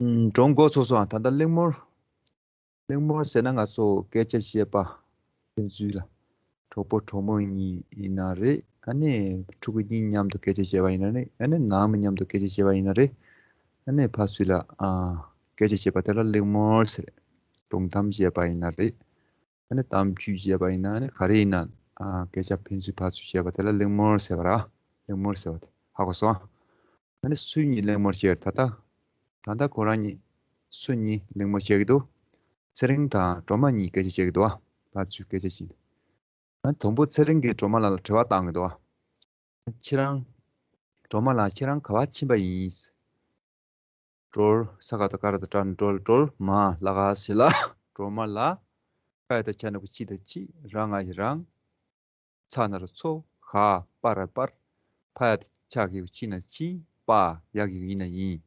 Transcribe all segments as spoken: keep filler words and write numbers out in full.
ཨུམ། སྒྲུང་འགོ་ཚུགས་སོང་། ད་ལྟ་གླེང་མོལ། གླེང་མོལ་ཟེར་ན་ང་ཚོ་སྐད་ཆ་བཤད་པ་ཕན་ཚུན་ལ། གྲོགས་པོ་གྲོགས་མོ་གཉིས་ཡིན་ན་རེད། ཨ་ནི་ཕྲུ་གུ་གཉིས་མཉམ་དུ་སྐད་ཆ་བཤད་པ་ཡིན་ན་རེད། ཨ་ནི་ནང་མི་མཉམ་དུ་སྐད་ཆ་བཤད་པ་ཡིན་ན་རེད། ཨ་ནི་ཕར་ཚུར་ལ་ཨ་སྐད་ཆ་བཤད་པ་དེ་ལ་གླེང་མོལ་ཟེར། སྒྲུང་གཏམ་བཤད་པ་ཡིན་ན་རེད། ཨ་ནི་གཏམ་རྒྱུད་བཤད་པ་ཡིན་ན། ཨ་ནི་ག་རེ་ཡིན་ན། ཨ་སྐད་ཆ་ཕན་ཚུན་ཕར་ཚུར་བཤད་པ་དེ་ལ་གླེང་མོལ་ཟེར་བ་ར། གླེང་མོལ་ཟེར་བ་དེ་ཧ་གོ་སོང་། ཨ་ནི་སུ་གཉིས་གླེང་མོལ་བྱས། ད་ལྟ་ད་ལྟ་ཁོ་རང་གཉིས་སུ་གཉིས་གླེང་མོལ་བྱེད་ཀྱི་འདུག་ཚེ་རིང་དང་སྒྲོལ་མ་གཉིས་སྐད་ཆ་བཤད་ཀྱི་འདུག་ཨ་ཕར་ཚུར་སྐད་ཆ་བྱས། ཨ་དང་པོ་ཚེ་རིང་གིས་སྒྲོལ་མ་ལགས་ལ་དྲི་བ་བཏང་གི་འདུག་ཨ་ཁྱེད་རང་། སྒྲོལ་མ་ལགས། ཁྱེད་རང་ག་པར་ཕྱིན་པ་ཡིན། སྒྲོལ། ས་ག་བཏགས་སྒ་ར་བཏགས་སྒྲ། སྒྲོལ། སྒྲོལ་མ་ལ་ག་ས་ལ། སྒྲོལ་མ་ལ། ཀ་ཡ་བཏགས་ཁ་ན་བུ་ཁྱི་དང་ཁྱིས། ར་ང་ཡ་རང་། ཚ་ན་རོ་ཚོ། ག་པ་ར་པར། ཕ་ཡ་བཏགས་ཕྱ་གི་གུ་ཕྱི་ན་ཕྱིན། པ་ཡ་གི་གུ་ཡི་ན་ཡིན།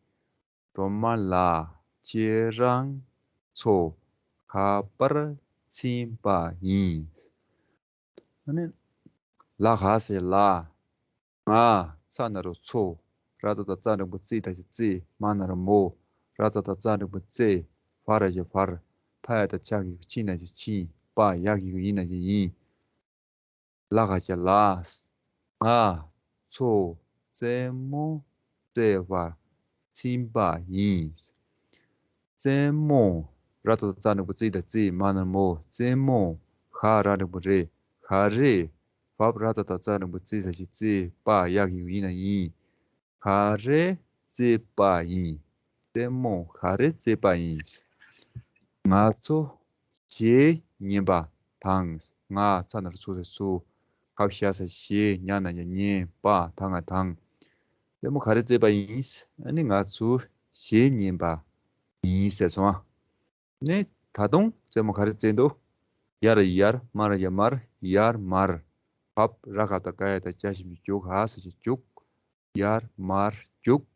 སྒྲོལ་མ་ལགས། ཁྱེད་རང་ཚོ་ག་པར་ཕྱིན་པ་ཡིན། ཨ་ནི། ལ་ག་ས་ལ། ང་། ཚ་ན་རོ་ཚོ། ར་ཏ་བཏགས་རྩ་འགྲེང་བུ་རྩི་ད་ཞབས་རྩེ། མ་ན་རོ་མོ། ར་ཏ་བཏགས་རྩ་འགྲེང་བུ་རྩེ། བ་ར་ཞབས་བར། ཕ་ཡ་བཏགས་ཕྱ་གི་གུ་ཕྱི་ན་ཞབས་ཕྱིན། པ་ཡ་གི་གུ་ཡི་ན་ཞབས་ཡིན། ལ་ག་ས་ལ། ང་། ཚོ། རྩེད་མོ་རྩེ་བར་ཕྱིན་པ་ཡིན། རྩེད་མོ། ར་ཏ་བཏགས་རྩ་འགྲེང་བུ་རྩི་ད་རྩེ། མ་ན་རོ་མོ། རྩེད་མོ། ག་ར་འགྲེང་བུ་རེད། ག་རེ། བ་ར་ཏ་བཏགས་རྩ་འགྲེང་བུ་རྩི་ས་ཞབས་རྩེ། པ་ཡ་གི་གུ་ཡི་ན་ཡིན། ག་རེ་རྩེས་པ་ཡིན། རྩེད་མོ་ག་རེ་རྩེས་པ་ཡིན། ང་ཚོ་གཞས་ཉན་པ་དང་། ང་། ཚ་ན་རོ་ཚོ་ས་ཚོ། ག་ཞ་ས་གཞས། ཉ་ན་ཉ་ཉན། པ་ད་ང་དང་། རྩེད་མོ་ག་རེ་རྩེས་པ་ཡིན། ཨ་ནི་ང་ཚོ་གཞས་ཉན་པ་ཡིན་ཟེར་སོང་ཨ། ནས་ད་དུང་རྩེད་མོ་ག་རེ་རྩེས་འདུག་ཡ་ར་ཡར། མ་ར་ཡ་མར། ཡར་མར། བ་ར་ག་བཏགས་སྒ་ཡ་བཏགས་སྒྱ་ཞབས་ཀྱུ་རྒྱུ། ག་ས་ཞབས་ཀྱུ་རྒྱུག་ཡར་མར་རྒྱུག་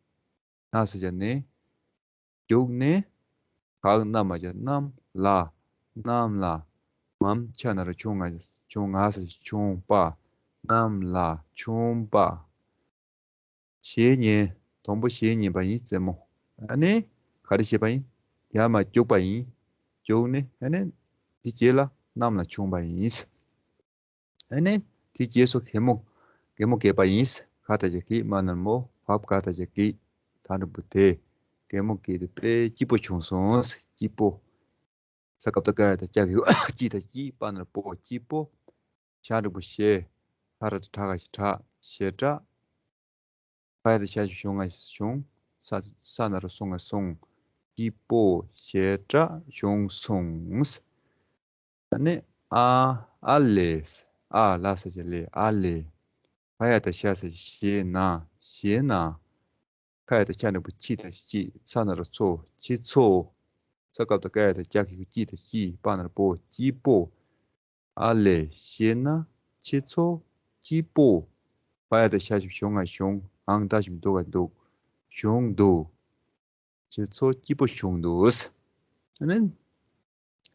ན་ས་ཞབས་ཀྱུ་ནས། རྒྱུག་ནས། ག་ན་མ་ཞབས་ཀྱུ་གནམ་ལ། གནམ་ལ། མ་ཆ་ན་རོ་མཆོ་ང་ཞབས་ཀྱུ་མཆོང་། ང་ས་ཞབས་ཀྱུ་མཆོང་། པ། གནམ་ལ་མཆོངས་པ། གཞས་ཉན། དང་པོ་གཞས་ཉན་པ་ཡིན། རྩེད་མོ། ཨ་ནི་ག་རེ་བྱས་པ་ཡིན། ཡར་མར་རྒྱུག་པ་ཡིན། རྒྱུག་ནས་ཨ་ནི་དེ་རྗེས་ལ་གནམ་ལ་མཆོངས་པ་ཡིན། ཨ་ནི་དེ་རྗེས་སུ་གད་མོ། གད་མོ་བགད་པ་ཡིན། ག་བཏགས་སྒ་གད། མ་ན་རོ་མོ། བ་ག་བཏགས་སྒ་གད། ད་འགྲེང་བུ་དེ། གད་མོ་བགད་དེ་དཔེ་སྐྱིད་པོ་བྱུང་སོང་། སྐྱིད་པོ། ས་ག་བཏགས་སྐ་ཡ་བཏགས་སྐྱ་གི་གུ་སྐྱིད་དང་སྐྱིད། པ་ན་རོ་པོ། སྐྱིད་པོ། ཞ་འགྲེང་བུ་ཞེ། ཤ་ར་བཏགས་སྒྲ་ག་ཞབས་སྒྲ། ཞེ་དྲག་ཕ་ཡ་བཏགས་ཤ་ཞབས་ཞུ་ང་ཞབས་ཞུང་། ས། ས་ན་རོ་སོ་ང་སོང་། སྐྱིད་པོ་ཞེ་དྲག་བྱུང་སོང་། ཨ་ནི་ཨ། ཨ་ལས། ཨ་ལ་ས་ཞབས་ཀྱུ་ལས། ཨ་ལས། ཕ་ཡ་བཏགས་ཤ་ས་ཞབས་ཀྱུ་ཞེ་ན། ཞེ་ན། ཁ་ཡ་བཏགས་ཁྱ་འགྲེང་བུ་ཁྱི་དང་ཁྱིས། ཚ་ན་རོ་ཚོ། ཁྱི་ཚོ། ས་ག་བཏགས་སྐ་ཡ་བཏགས་སྐྱ་གི་གུ་སྐྱིད་དང་སྐྱིད། པ་ན་རོ་པོ། སྐྱིད་པོ། ཨ་ལས། ཞེ་ན། ཁྱེད་ཚོ་སྐྱིད་པོ། ཕ་ཡ་བཏགས་ཤ་ཞབས་ཞོ་ང་ཞོང་། ཨང་ད་ཞབས་འདོ་ག་འདུག་ཞོང་འདུག་ཁྱེད་ཚོ་སྐྱིད་པོ་བྱུང་འདུག་ཨ་ནི།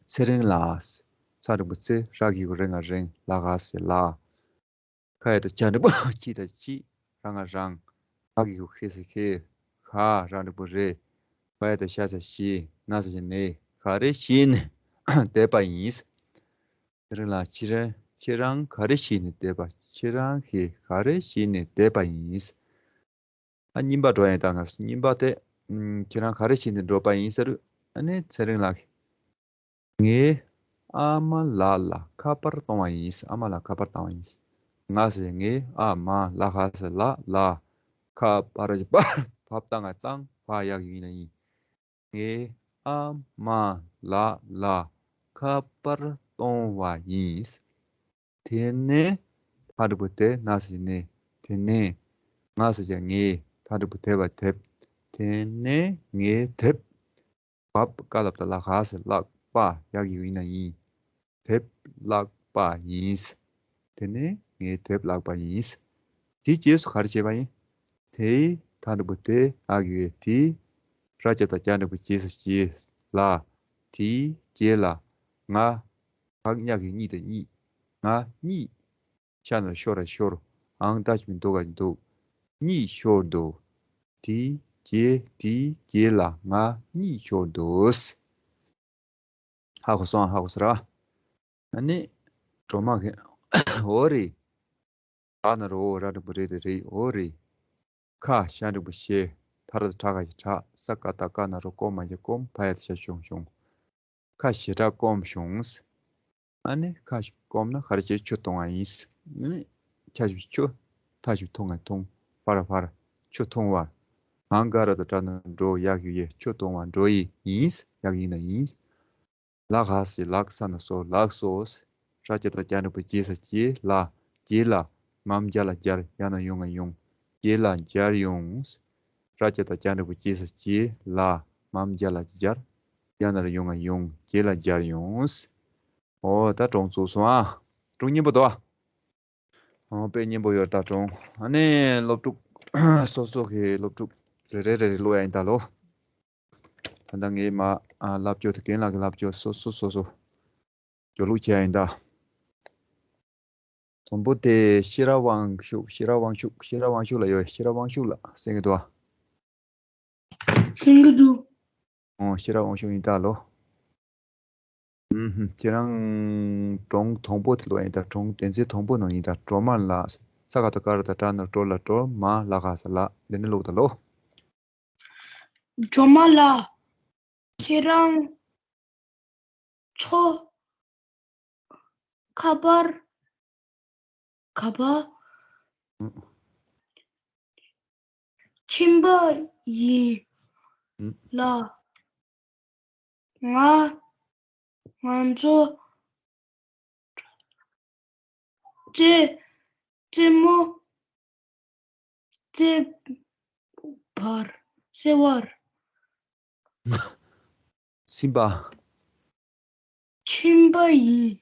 ཚེ་རིང་ལགས། ཚ་འགྲེང་བུ་ཚེ། ར་གི་གུ་རེ་ང་རེང་། ལ་ག་ས་ལ། ཁ་ཡ་བཏགས་ཁྱ་འགྲེང་བུ་ཁྱི་དང་ཁྱིས། ར་ང་རང་། ག་གི་གུ་ཁེ་ས་ཁེ། ག་ར་འགྲེང་བུ་རེ། ཕ་ཡ་བཏགས་ཤ་ས་ཤེ། ན་ས་ཞབས་ཀྱུ་ནེ། ག་རེ་བྱས་ནས་བསྡད་པ་ཡིན། ཚེ་རིང་ལགས། ཁྱེད་རང་ཁྱེད་རང་ག་རེ་བྱས་ནས་བསྡད་པ། ཁྱེད་རང་གིས་ག་རེ་བྱས་ནས་བསྡད་པ་ཡིན། ཨ་གཉིས་པ་འགྲོ་ཡིན་ད། ང་གཉིས་པ་དེ། ཨམ། ཁྱེད་རང་ག་རེ་བྱས་ནས་འགྲོ་པ་ཡིན་ཟེར། ཨ་ནི་ཚེ་རིང་ལགས། ངས་ཨ་མ་ལགས་ལ་ཁ་པར་གཏོང་བ་ཡིན། ཨ་མ་ལགས་ཁ་པར་བཏང་བ་ཡིན། ང་ཟེར་ངས། ཨ་མ་ལ་ག་ས་ལ་ལ། ཁ་པར་པར་བབ་བཏང་ང་བཏང་བ་ཡག་ཡིན་ན་ཡིན། ངས་ཨ་མ་ལགས་ལ་ཁ་པར་གཏོང་བ་ཡིན། དེ་ནས་ད་འགྲེང་བུ་དེ། ན་ས་ཞབས་ཀྱུ་ནེ། དེ་ནས། ང་ས་ཞབས་ཀྱུ་ངས། ད་འགྲེང་བུ་དེ་བ་དེབ། དེ་ནས་ངས་དེབ། བབ་ཀ་ལ་བཏགས་བླ་ག་ས་བཀླགས། པ་ཡག་གི་གུ་ཡིན་ན་ཡིན། དེབ་བཀླགས་པ་ཡིན། དེ་ནས་ངས་དེབ་བཀླགས་པ་ཡིན། དེའི་རྗེས་སུ་ག་རེ་བྱས་པ་ཡིན། དེའི་ད་འགྲེང་བུ་དེ། འ་གི་གུ་དེའི། ར་ཞབས་བཏགས་རྒྱ་འགྲེང་བུ་རྗེས་ས་རྗེས་ལ། དེའི་རྗེས་ལ། ང་། བ་ཉ་གི་གུ་གཉིད་དང་གཉིད། ང་གཉིད། ཤ་ན་རོ་ཤོ་ར་ཤོར། ཨང་ད་ཞབས་ཀྱུ་འདོ་ག་འདུག་གཉིད་ཤོར་འདུག་དེའི་ རྗེས་དེའི་རྗེས་ལ་ང་གཉིད་ཤོར་འདུག་ཧ་གོ་སོང་། ཧ་གོ་སོང་ར། ཨ་ནི། གྲོ་མ་གི་འོ་རེད། ག་ན་རོ་འོ་ར་འགྲེང་བུ་རེ་དེ་རེད། འོ་རེད། ཁ་ཞ་འགྲེང་བུ་ཤེ། ཐ་ར་ཏ་ཏྲ་ག་ཞ་ཁྲ། ས་ཀ་བཏགས་སྐ་ན་རོ་ཀོ་མ་ཡ་སྐོམ། བ་ཡ་བཏགས་བྱ་བྱུང་བྱུང་། ཁ་ཞེ་དྲག་སྐོམ་བྱུང་། ཨ་ནི་ཁ་ཞིག་སྐོམ་ན་ག་རེ་བྱེད། ཆུ་འཐུང་བ་ཡིན། ཨ་ནི་ཁ་ཞིག་ཆུ། ཐ་ཞིག་འཐུང་བ་འཐུང་། བ་ར་བར། ཆུ་འཐུང་བ། ག་ན་འགག་ར་བཏགས་འགྲ་ན་རོ་འགྲོ་ཡག་ཡུ་ཡེ། ཆུ་འཐུང་བ་འགྲོ་ཡི་ཡིན། ཡག་ཡིན་ན་ཡིན། ལ་ག་ས་ལ་ས་ན་སོ། ལགས་སོ། ར་ཀྱ་བཏགས་རྐྱ་འགྲེང་བུ་རྗེས་ས་རྗེས་ལ། རྗེས་ལ། མ་མ་རྒྱ་ལ་རྒྱར། ཡ་ན་རོ་ཡོང་ང་ཡོང་། རྗེས་ལ་མཇལ་ཡོང་། ར་ཀྱ་བཏགས་རྐྱ་འགྲེང་བུ་རྗེས་ས་རྗེས་ལ། མ་མ་རྒྱ་ལ་རྒྱར། ཡ་ན་རོ་ཡོང་ང་ཡོང་། རྗེས་ལ་མཇལ་ཡོང་། འོ་ད་སྒྲུང་ཚར་སོང་ཨ། སྒྲུང་སྙན་པོ་འདུག་ཨ། འོ་དཔེ་སྙན་པོ་ཡོད་ད་སྒྲུང་། ཨ་ནི་སློབ་ཕྲུག་སོ་སོ་གི་སློབ་ཕྲུག་རེ་རེ་རེ་རེ་ཀློག་ཡ་ཡིན་ད་ལོ། ད་ལྟ་ངས་མ་ཨ་ལབ་ཀྱོག་དེ་རྒན་ལགས་ཀྱི་ལབ་ཀྱོག་སོ་སོ་སོ་སོ་སྦྱོར་ཀློག་བྱེད་ཡ་ཡིན་ད། དང་པོ་དེ་ཤེས་རབ་དབང་ཕྱུག་ཤེས་རབ་དབང་ཕྱུག་ཤེས་རབ་དབང་ཕྱུག་ལ་ཡོད། ཤེས་རབ་དབང་ཕྱུག་ལགས་གསན་གྱི་འདུག་ཨ། གསན་གྱི་འདུག་ཨོ་ཤེས་རབ་དབང་ཕྱུག་ཡིན་ད་ལོ། ཨུམ་ཧུམ། ཁྱེད་རང་སྒྲུང་དང་པོ་དེ་ཀློག་ཡིན་ད། སྒྲུང་སྡེ་ཚན་དང་པོ་ནང་ཡིན་ད། གྲོ་མ་ལ། ས་ཀ་བཏགས་སྐ་ར་བཏགས་སྐྲ་ན་རོ་སྐྲོ་ལ་སྐྲོར། མ་ལ་ག་ས་ལ། འདི་ནས་ཀློག་ད་ལོ། གྲོ་མ་ལ། ཁྱེད་རང་ཚོ་ཁ་པར་ག་པར་ཕྱིན་པ་ཡིན་ལ། ང་ང་ཚོ་རྩེད་རྩེད་མོ་རྩེད་པར་རྩེད་པར་ཕྱིན་པ་ཕྱིན་པ་ཡིན།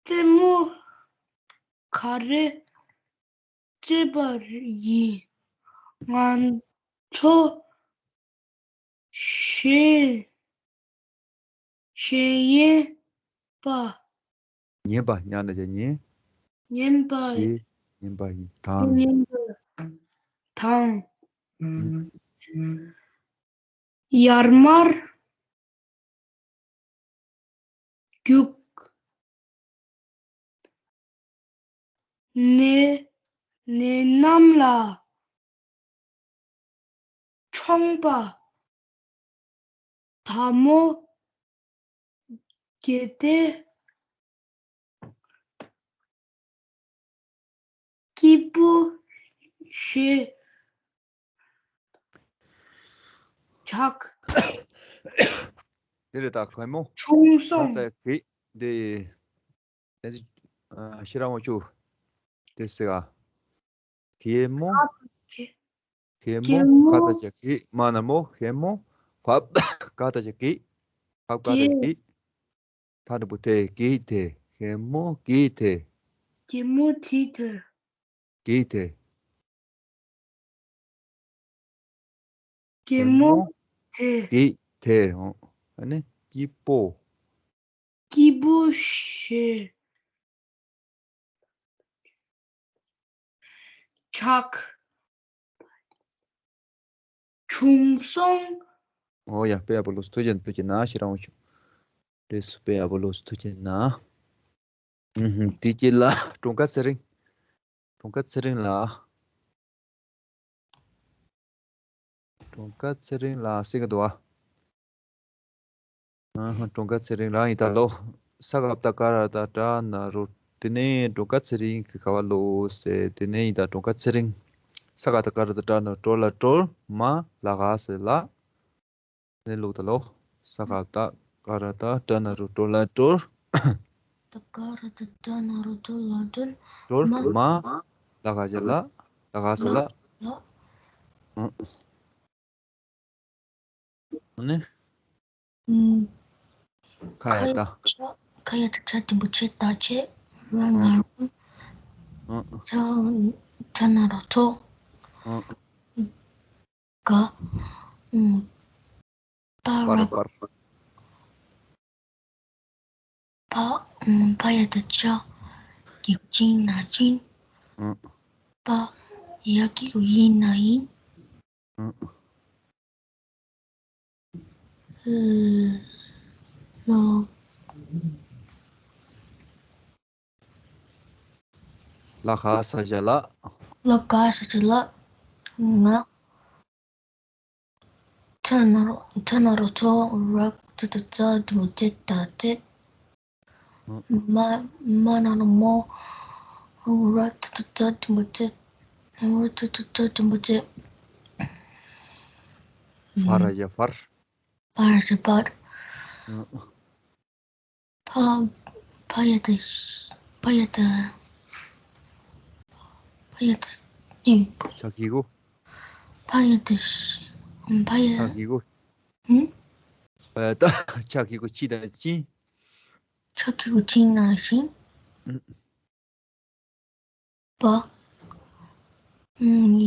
རྩེད་མོ་ག་རེ་རྩེད་པ་ཡིན། ང་ཚོ་ཞེས་ཞེས་ཉན་པ། ཉན་པ། ཉ་ན་བྱ་ཉན། ཉན་པ། ཞེས་ཉན་པ་ཡིན། དང་། ཉན་པ་དང་། ཡར་མར་རྒྱུག་ནས་ནས་གནམ་ལ་མཆོངས་པ། དར་མོ་བརྒྱད་དེ་སྐྱིད་པོ་ཞེས་ཆགས། དེ་རེད་ད། གད་མོ་ཆུང་སོང་། ད་གི་དེ་ཨ་ཤེས་རབ་དབང་ཕྱུག་དེ་ཟེར་ག་གད་མོ། གད་མོ། གད་མོ། ག་ད་ཅ་གི། མ་ན་མོ། གད་མོ། བ་ག་ད་ཅ་གི། བ་ག་ད་གི། ད་འགྲེང་བུ་དེ། གི་དེ། གད་མོ་གི་དེ། གད་མོ་གི་དེ། གི་དེ། གད་མོ་དེ། གི་དེ། ཨོ། ཨ་ནི་སྐྱིད་པོ། སྐྱིད་པོ་ཞེས་ཆགས་བྱུང་སོང་། ཨོ་ཡ། དཔེ་ཡག་པོ་ཀློག་སོང་། ཐུགས་རྗེ་ཆེ། ཐུགས་རྗེ་ཆེ་གནང་། ཤེས་རབ་དབང་ཕྱུག་རེད་སོང་། དཔེ་ཡག་པོ་ཀློག་སོང་། ཐུགས་རྗེ་གནང་། ཨུ་ཧུམ། དེ་རྗེས་ལ་སྒྲོལ་དཀར་ཚེ་རིང་། སྒྲོལ་དཀར་ཚེ་རིང་ལགས། སྒྲོལ་དཀར་ཚེ་རིང་ལགས་གསན་གྱི་འདུག་ཨ། ཨ་ཧ། སྒྲོལ་དཀར་ཚེ་རིང་ལགས་ཡིན་ད་ལོ། ས་ག་བཏགས་སྐ་ར་བཏགས་སྐྲ་ན་རོ། དེ་ནས་སྒྲོལ་དཀར་ཚེ་རིང་གི་ག་བ་ལོ་ཟེར། དེ་ནས་ཡིན་ད། སྒྲོལ་དཀར་ཚེ་རིང་། ས་ག་བཏགས་སྐ་ར་བཏགས་སྐྲ་ན་རོ་སྐྲོ་ལ་སྐྲོར། མ་ལ་ག་ས་ལ། ནས་ཀློག་ད་ལོ། ས་ག་བཏགས་སྐ་ར་བཏགས་སྐྲ་ན་རོ་སྐྲོ་ལ་སྐྲོར། ད་ག་ར་བཏགས་སྐྲ་ན་རོ་སྐྲོ་ལ་སྐྲོར། སྐྲོར། མ། མ། ལ་ག་ཞ་ལ། ལ་ག་ས་ལ། ལ། ཨ་ནི། ཨུམ། ཁ་ཡ་ད། ཁ་ཡ་ད་ཁྲ་དེ་འབུ་ཆེ་ད་ཆེ། ར་ང་རོ། ཨ། ཚ། ཚ་ན་རོ་ཚོ། ཨ། ག་ཨུམ། པ་པ་ར་ར་པར། པ་ཨུམ། པ་ཡ་ད་ཅ། གི་གུ་ཅིང་ན་ཅིང་། ཨ། པ། ཡ་གི་གུ་ཡི་ན་ཡིན། ཨང་། ལོ། ལ་ག་ས་ཞབས་ཀྱུ་ལ། ལ་ག་ས་ཞབས་ཀྱུ་ལ། ང་། ཚ་ན་རོ། ཚ་ན་རོ་ཚོ། ར་ཙ་ཏ་ཙ་འགྲེང་བུ་ཙེ་ཏ་ཙེ། ཨང་། མ། མ་ན་རོ་མོ། ར་ཙ་ཏ་ཙ་འགྲེང་བུ་ཙེ། ར་ཙ་ཏ་ཙ་འགྲེང་བུ་ཙེ། ཕ་ར་ཞབས་ཀྱུ་ཕར། ཕ་ར་ཞབས་ཀྱུ་ཕར། ཨང་། ཕ། ཕ་ཡ་བཏགས་ཕ། ཕ་ཡ་བཏགས་ཕ། ཕ་ཡ་བཏགས་ཨེ། ཕྱ་གི་གུ། ཕ་ཡ་བཏགས་ཕ་ཡ། ཕྱ་གི་གུ། ཧུམ། ཕ་ཡ་བཏགས་ཕྱ་གི་གུ་ཕྱི་དང་ཕྱིན། ཕྱ་གི་གུ་ཕྱི་ན་ཕྱིན། ཨང་། པ།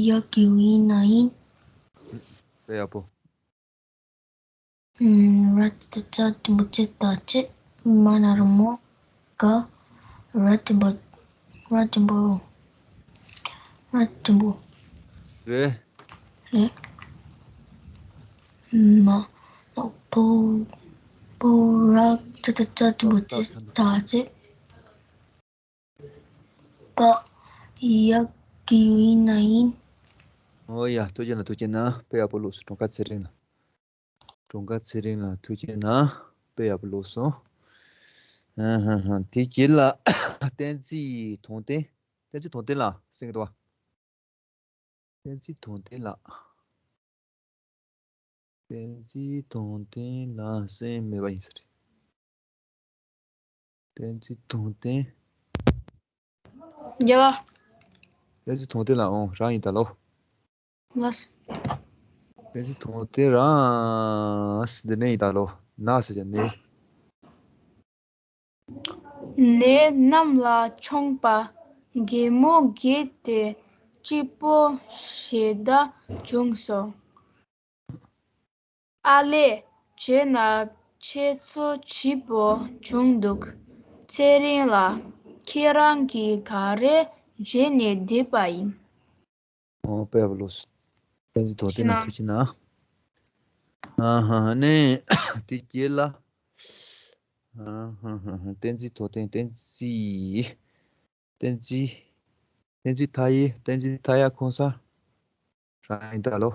ཡ་གི་གུ་ཡི་ན་ཡིན། དཔེ་ཡག་པོ། ར་ཙ་ཏ་ཙ་འགྲེང་བུ་ཙེ་ཏ་ཙེ། མ་ན་རོ་མོ། ག། ར་འགྲེང་བུ། ར་འགྲེང་བུ། ར་འགྲེང་བུ། རེད། རེད། མ། བོ། བོ། ར་ཙ་ཏ་ཙ་འགྲེང་བུ་ཙེ་ཏ་ཙེ། པ། ཡ་གི་གུ་ཡི་ན་ཡིན། ཨོ་ཡ། ཐུགས་རྗེ་གནང་། ཐུགས་རྗེ་གནང་། དཔེ་ཡག་པོ་བླུགས་སོང་། གྲངས་ཀ་ཚེ་རིང་ལགས། གྲངས་ཀ་ཚེ་རིང་ལགས་ཐུགས་རྗེ་གནང་། དཔེ་ཡག་པོ་བླུགས་སོང་། ཧ་ཧ་ཧ། དེ་རྗེས་ལ་བསྟན་འཛིན་དོན་ལྡན། བསྟན་འཛིན་དོན་ལྡན་ལགས་གསན་གྱི་འདུག་བ། བསྟན་འཛིན་དོན་ལྡན་ལགས། བསྟན་འཛིན་དོན་ལྡན་ལགས་གསན་མེད་པ་ཡིན་ས་རེད། བསྟན་འཛིན་དོན་ལྡན། རྒྱལ་བ། བསྟན་འཛིན་དོན་ལྡན་ལགས། ཨོ་རང་ཡིན་ད་ལོ། ལགས། བསྟན་འཛིན་དོན་ལྡན་རང་འདི་ནས་ཡིན་ད་ལོ། ན་ཟེར་ཀྱང་ནས། ནད་གནམ་ལ་མཆོངས་པ། རྒན་མོ་བརྒྱལ་ཏེ་སྐྱིད་པོ་ཞེ་དྲག་བྱུང་སོང་། ཨ་ལས། བྱས་ན་ཁྱེད་ཚོ་སྐྱིད་པོ་བྱུང་འདུག་ཚེ་རིང་ལགས། ཁྱེད་རང་གིས་ག་རེ་བྱས་ནས་བསྡད་པ་ཡིན། ཨོ་དཔེ་ཡག་པོ་བླུགས་སོང་། བསྟན་འཛིན་དོན་ལྡན་ལགས་ཐུགས་རྗེ་གནང་། ཨ་ཧ་ཧ། ནས་དེ་རྗེས་ལ། ཨ་ཧ་ཧ་ཧ། བསྟན་འཛིན་དོན་ལྡན། བསྟན་འཛིན། བསྟན་འཛིན། བསྟན་འཛིན་མཐའ་ཡས། བསྟན་འཛིན་མཐའ་ཡས་ཁོང་ས། རང་ཡིན་ད་ལོ།